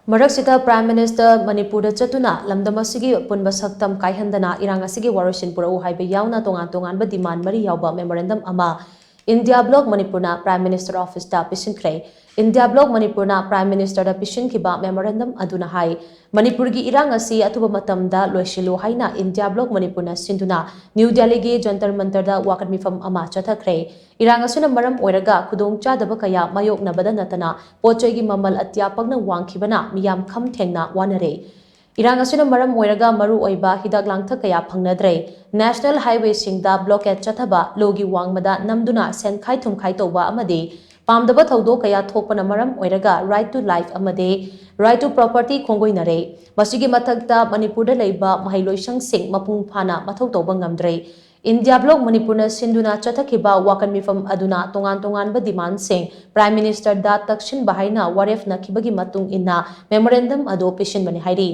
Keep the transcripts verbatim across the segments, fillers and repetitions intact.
ꯃꯔꯛꯁꯤꯗ Prime Minister ꯃꯅꯤꯄꯨꯔꯗ ꯆꯠꯇꯨꯅ ꯂꯝꯗꯝ ꯑꯁꯤꯒꯤ ꯑꯄꯨꯟꯕ ꯁꯛꯇꯝ ꯀꯥꯏꯍꯟꯗꯅ ꯏꯔꯥꯡ ꯑꯁꯤꯒꯤ ꯋꯥꯔꯣꯏꯁꯤꯟ ꯄꯨꯔꯛꯎ ꯍꯥꯏꯕ ꯌꯥꯎꯅ ꯇꯣꯉꯥꯟ ꯇꯣꯉꯥꯟꯕ demand ꯃꯔꯤ ꯌꯥꯎꯕ memorandum ꯑꯃ India Bloc ꯃꯅꯤꯄꯨꯔꯅ Prime Minister Officeꯇ ꯄꯤꯁꯤꯟꯈ꯭ꯔꯦ꯫ India Bloc ꯃꯅꯤꯄꯨꯔꯅ Prime Ministerꯗ ꯄꯤꯁꯤꯟꯈꯤꯕ memorandum ꯑꯗꯨꯅ ꯍꯥꯏ, ꯃꯅꯤꯄꯨꯔꯒꯤ ꯏꯔꯥꯡ ꯑꯁꯤ ꯑꯊꯨꯕ ꯃꯇꯝꯗ ꯂꯣꯏꯁꯤꯜꯂꯨ ꯍꯥꯏꯅ India Bloc ꯃꯅꯤꯄꯨꯔꯅ ꯁꯤꯟꯗꯨꯅ ꯅ꯭ꯌꯨ ꯗꯦꯜꯂꯤꯒꯤ ꯖꯟꯇꯔ ꯃꯟꯇꯔꯗ ꯋꯥꯀꯠ ꯃꯤꯐꯝ ꯑꯃ ꯆꯠꯊꯈ꯭ꯔꯦ꯫ ꯏꯔꯥꯡ ꯑꯁꯤꯅ ꯃꯔꯝ ꯑꯣꯏꯔꯒ ꯈꯨꯗꯣꯡꯆꯥꯗꯕ ꯀꯌꯥ ꯃꯥꯌꯣꯛꯅꯕꯗ ꯅꯠꯇꯅ ꯄꯣꯠ ꯆꯩꯒꯤ ꯃꯃꯜ ꯑꯇꯤꯌꯥ ꯄꯛꯅ ꯋꯥꯡꯈꯤꯕꯅ ꯃꯤꯌꯥꯝ ꯈꯝ ꯊꯦꯡꯅ ꯋꯥꯅꯔꯦ꯫ ꯏꯔꯥꯡ ꯑꯁꯤꯅ ꯃꯔꯝ ꯑꯣꯏꯔꯒ ꯃꯔꯨ ꯑꯣꯏꯕ ꯍꯤꯗꯥꯛ ꯂꯥꯡꯊꯛ ꯀꯌꯥ ꯐꯪꯅꯗ꯭ꯔꯦ꯫ National Highwayꯁꯤꯡꯗ blockade ꯆꯠꯊꯕ, ꯂꯣꯒꯤ ꯋꯥꯡꯃꯗ ꯅꯝꯗꯨꯅ ꯁꯦꯟꯈꯥꯏ ꯊꯨꯝꯈꯥꯏ ꯇꯧꯕ ꯑꯃꯗꯤ ꯄꯥꯝꯗꯕ ꯊꯧꯗꯣꯛ ꯀꯌꯥ ꯊꯣꯛꯄꯅ ꯃꯔꯝ ꯑꯣꯏꯔꯒ right to life ꯑꯃꯗꯤ right to property ꯈꯣꯡꯒꯣꯏꯅꯔꯦ꯫ ꯃꯁꯤꯒꯤ ꯃꯊꯛꯇ ꯃꯅꯤꯄꯨꯔꯗ ꯂꯩꯕ ꯃꯍꯩꯂꯣꯏꯁꯪꯁꯤꯡ ꯃꯄꯨꯡ ꯐꯥꯅ ꯃꯊꯧ ꯇꯧꯕ ꯉꯝꯗ꯭ꯔꯦ꯫ India Bloc ꯃꯅꯤꯄꯨꯔꯅ ꯁꯤꯟꯗꯨꯅ ꯆꯠꯊꯈꯤꯕ ꯋꯥꯀꯠ ꯃꯤꯐꯝ ꯑꯗꯨꯅ ꯇꯣꯉꯥꯟ ꯇꯣꯉꯥꯟꯕ demandꯁꯤꯡ Prime Ministerꯗ ꯇꯛꯁꯤꯟꯕ ꯍꯥꯏꯅ ꯋꯥꯔꯦꯞꯅꯈꯤꯕꯒꯤ ꯃꯇꯨꯡ ꯏꯟꯅ memorandum ꯑꯗꯨ ꯄꯤꯁꯤꯟꯕꯅꯤ ꯍꯥꯏꯔꯤ꯫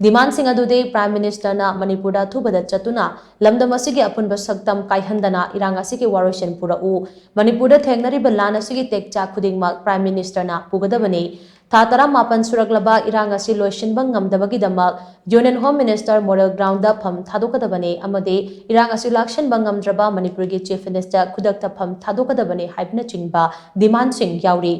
Demandꯁꯤꯡ ꯑꯗꯨꯗꯤ Prime Ministerꯅ ꯃꯅꯤꯄꯨꯔꯗ ꯑꯊꯨꯕꯗ ꯆꯠꯇꯨꯅ ꯂꯝꯗꯝ ꯑꯁꯤꯒꯤ ꯑꯄꯨꯟꯕ ꯁꯛꯇꯝ ꯀꯥꯏꯍꯟꯗꯅ ꯏꯔꯥꯡ ꯑꯁꯤꯒꯤ ꯋꯥꯔꯣꯏꯁꯤꯟ ꯄꯨꯔꯛꯎ, ꯃꯅꯤꯄꯨꯔꯗ ꯊꯦꯡꯅꯔꯤꯕ ꯂꯥꯟ ꯑꯁꯤꯒꯤ ꯇꯦꯛꯆꯥꯛ ꯈꯨꯗꯤꯡꯃꯛ Prime Ministerꯅ ꯄꯨꯒꯗꯕꯅꯤ, ꯊꯥ ꯇꯔꯥꯃꯥꯄꯟ ꯁꯨꯔꯛꯂꯕ ꯏꯔꯥꯡ ꯑꯁꯤ ꯂꯣꯏꯁꯤꯟꯕ ꯉꯝꯗꯕꯒꯤꯗꯃꯛ Union Home Minister moral groundꯗ ꯐꯝ ꯊꯥꯗꯣꯛꯀꯗꯕꯅꯤ ꯑꯃꯗꯤ ꯏꯔꯥꯡ ꯑꯁꯤ ꯂꯥꯛꯁꯤꯟꯕ ꯉꯝꯗ꯭ꯔꯕ ꯃꯅꯤꯄꯨꯔꯒꯤ Chief Minister ꯈꯨꯗꯛꯇ ꯐꯝ ꯊꯥꯗꯣꯛꯀꯗꯕꯅꯤ ꯍꯥꯏꯕꯅꯆꯤꯡꯕ demandꯁꯤꯡ ꯌꯥꯎꯔꯤ꯫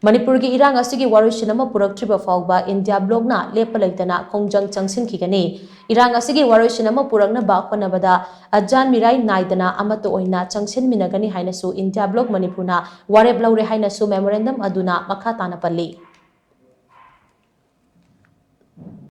ꯃꯅꯤꯄꯨꯔꯒꯤ ꯏꯔꯥꯡ ꯑꯁꯤꯒꯤ ꯋꯥꯔꯣꯏꯁꯤꯟ ꯑꯃ ꯄꯨꯔꯛꯇ꯭ꯔꯤꯕ ꯐꯥꯎꯕ India Blocꯅ ꯂꯦꯞꯄ ꯂꯩꯇꯅ ꯈꯣꯡꯖꯪ ꯆꯪꯁꯤꯟꯈꯤꯒꯅꯤ꯫ ꯏꯔꯥꯡ ꯑꯁꯤꯒꯤ ꯋꯥꯔꯣꯏꯁꯤꯟ ꯑꯃ ꯄꯨꯔꯛꯅꯕ ꯍꯣꯠꯅꯕꯗ ꯑꯖꯥꯟ ꯃꯤꯔꯥꯏ ꯅꯥꯏꯗꯅ ꯑꯃꯠꯇ ꯑꯣꯏꯅ ꯆꯪꯁꯤꯟꯃꯤꯟꯅꯒꯅꯤ ꯍꯥꯏꯅꯁꯨ India Bloc ꯃꯅꯤꯄꯨꯔꯅ ꯋꯥꯔꯦꯞ ꯂꯧꯔꯦ ꯍꯥꯏꯅꯁꯨ memorandum ꯑꯗꯨꯅ ꯃꯈꯥ ꯇꯥꯅ ꯄꯜꯂꯤ꯫